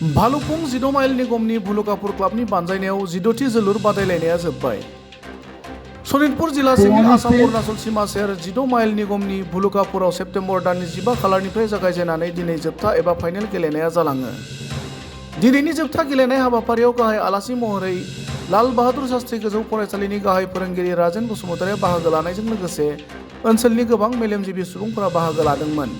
भालुकपुं 16 mile निगमनि भुलुकापुर क्लाबनि बानजायनायाव 16थि जोलुर बादायलायनाया जोब्बाय। सनितपुर जिल्ला सिंनि आसाम अरुणाचल सीमा सेर 16 माइल निगमनि भुलुकापुराव सेप्तेम्बर दाननि 15 खालारनिफ्राय जागायजेननानै दिनै जोबथा एबा फाइनेल गेलेनाया जालाङो। दिनैनि जोबथा गेलेनाय हाबाफारियाव गाहाय आलासि महरै लाल बाहादुर शास्त्री गोजौ फरायसालिनि गाहाय फोरोंगिरि राजेन बसुमतारिया बाहागो लानायजों लोगोसे ओनसोलनि गोबां मेलेमजिबि सुबुंफोरा बाहागो लादोंमोन।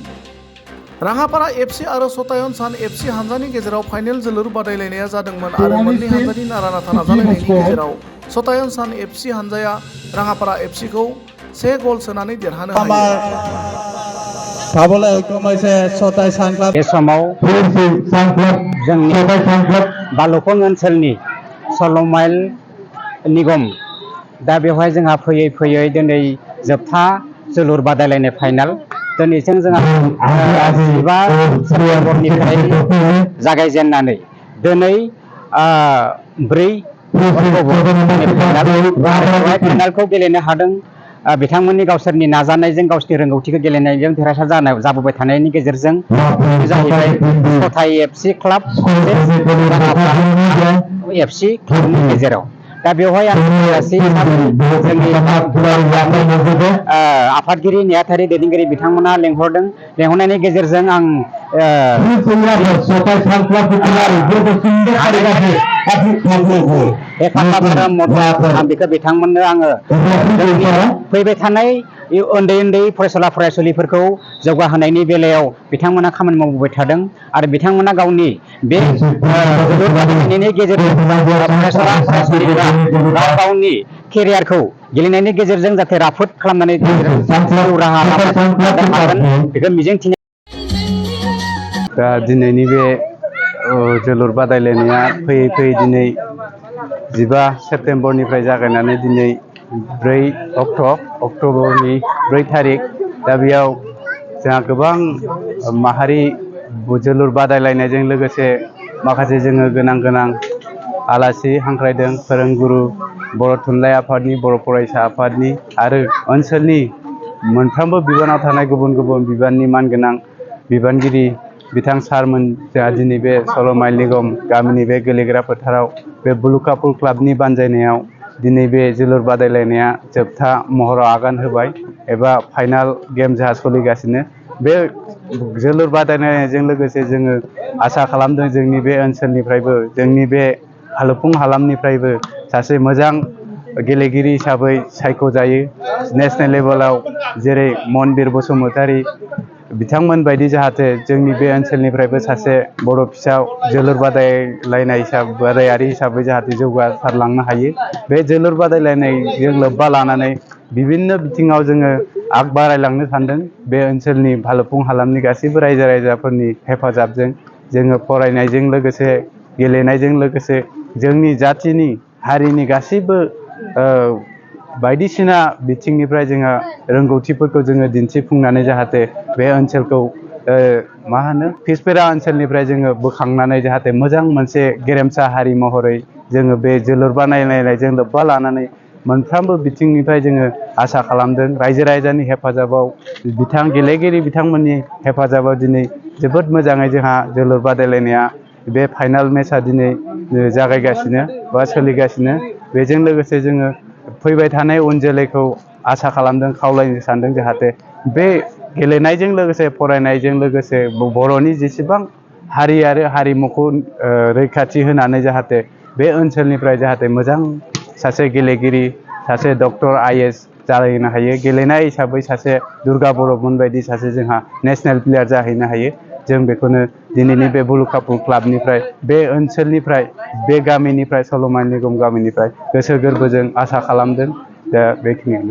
राङापारा एफसी आरो सतायन सान एफसी हानजानि गेजेराव फाइनेल जोलुर बादायलायनाया जादोंमोन आरो मोननै हानजानि नारा-नाथा नाजालायनायनि गेजेराव सतायन सान एफसी हानजाया राङापारा एफसीखौ 1 गल सोनानै देरहानो हायो। बे समाव जोंनि भालुकपुं ओनसोलनि 16 माइल निगम दा बेवहाय जोंहा फैयै फैयै दिनै जोबथा जोलुर बादायलायनाय फाइनाल दिनैजों जोंहा 15 सेप्तेम्बरनिफ्राय जागायजेननानै दिनै 4 अक्ट'बर फाइनालखौ गेलेनो हादों। बिथांमोननि गावसोरनि नाजानायजों गावसोरनि रोंगौथिखौ गेलेनायजों देरहासार जाबोबाय थानायनि गेजेरजों जाहैबाय सताय एफसी क्लाब एफसी क्लाबनि गेजेराव दा बेवहाय जोंनि आफादगिरि नेहाथारि दैदेनगिरि बिथांमोना लेंहरदों। लेंहरनायनि गेजेरजों आं बेखौ बिथांमोननो आङो फैबाय थानाय उन्दै उन्दै फरायसुला फरायसुलिफोरखौ जौगाहोनायनि बेलायाव बिथांमोना खामानि मावबोबाय थादों आरो बिथांमोना गावनि बे जोलुर बादायलायनायनि गेजेरजों फरायसुला फरायसुलिफोरा गावनि केरियारखौ गेलेनायनि गेजेरजों जाहाथे राफोद खालामनानै जिउ राहा हागोन बेखौ मिजिंथिनाय। दा दिनैनि बे जोलुर बादायलायनाया फैयै फैयै दिनै 15 सेप्तेम्बरनिफ्राय जागायनानै दिनै 4 अक्ट'बरनि 4 थारिख दा बेयाव जोंहा गोबां माहारि जोलुर बादायलायनायजों लोगोसे माखासे जोङो गोनां आलासि हांख्रायदों। फोरोंगुरु बर' थुनलाइ आफादनि बर' फरायसा आफादनि आरो ओनसोलनि मोनफ्रोमबो बिबानाव थानाय गुबुन गुबुन बिबाननि मानगोनां बिबानगिरि बिथां सारमोन जोंहा दिनै बे 16 माइल निगम गामिनि बे गेलेग्रा फोथाराव बे भुलुकापुर क्लाबनि बानजायनायाव दिनै बे जोलुर बादायलायनाया जोबथा महराव आगान होबाय एबा फाइनाल गेम जोंहा सोलिगासिनो। बे जोलुर बादायलायनायजों लोगोसे जोङो आसा खालामदों जोंनि बे ओनसोलनिफ्रायबो जोंनि बे भालुकपुं हालामनिफ्रायबो सासे मोजां गेलेगिरि हिसाबै सायख'जायो। नेसनेल लेभेलाव जेरै मनबिर बसुमतारी बिथांमोन बायदि जाहाथे जोंनि बे ओनसोलनिफ्रायबो सासे बर' फिसा जोलुर बादायारि हिसाबै जाहाथे जौगासारलांनो हायो। बे जोलुर बादायलायनायजों लोब्बा लानानै बिभिन्न बिथिङाव जोङो आग बारायलांनो सानदों। बे ओनसोलनि भालुकपुं हालामनि गासैबो रायजो राजाफोरनि हेफाजाबजों जोङो फरायनायजों लोगोसे गेलेनायजों लोगोसे जोंनि जाथिनि हारिनि गासैबो बायदिसिना बिथिंनिफ्राय जोङो रोंगौथिफोरखौ जोङो दिन्थिफुंनानै जाहाथे बे ओनसोलखौ फिसपेरा ओनसोलनिफ्राय जोङो बोखांनानै जाहाथे मोजां मोनसे गेरेमसा हारि महरै जोङो बे जोलुर बादायलायनायजों लोब्बा लानानै मोनफ्रोमबो बिथिंनिफ्राय जोङो आसा खालामदों। रायजो राजानि हेफाजाबाव गेलेगिरि बिथांमोननि हेफाजाबाव दिनै जोबोद मोजाङै जोंहा जोलुर बादायलायनाया बे फाइनाल मेचआ दिनै जागायगासिनो बा सोलिगासिनो। बेजों लोगोसे जोङो फैबाय थानाय उन जोलैखौ आसा खालामदों खावलायनो सानदों जाहाथे बे गेलेनायजों लोगोसे फरायनायजों लोगोसे बर'नि जेसेबां हारि आरो हारिमुखौ रैखाथि होनानै जाहाथे बे ओनसोलनिफ्राय जाहाथे मोजां सासे गेलेगिरि सासे डक्टर IAS जाहैनो हायो। गेलेनाय हिसाबै सासे दुर्गा बर'मोन बायदि सासे जोंहा नेसनेल प्लेयार जाहैनो हायो। जों बेखौनो दिनैनि बे भुलुकापुर क्लाबनिफ्राय बे ओनसोलनिफ्राय बे गामिनिफ्राय 16 माइल निगम गामिनिफ्राय गोसो गोरबोजों आसा खालामदों। दा बेखिनियानो।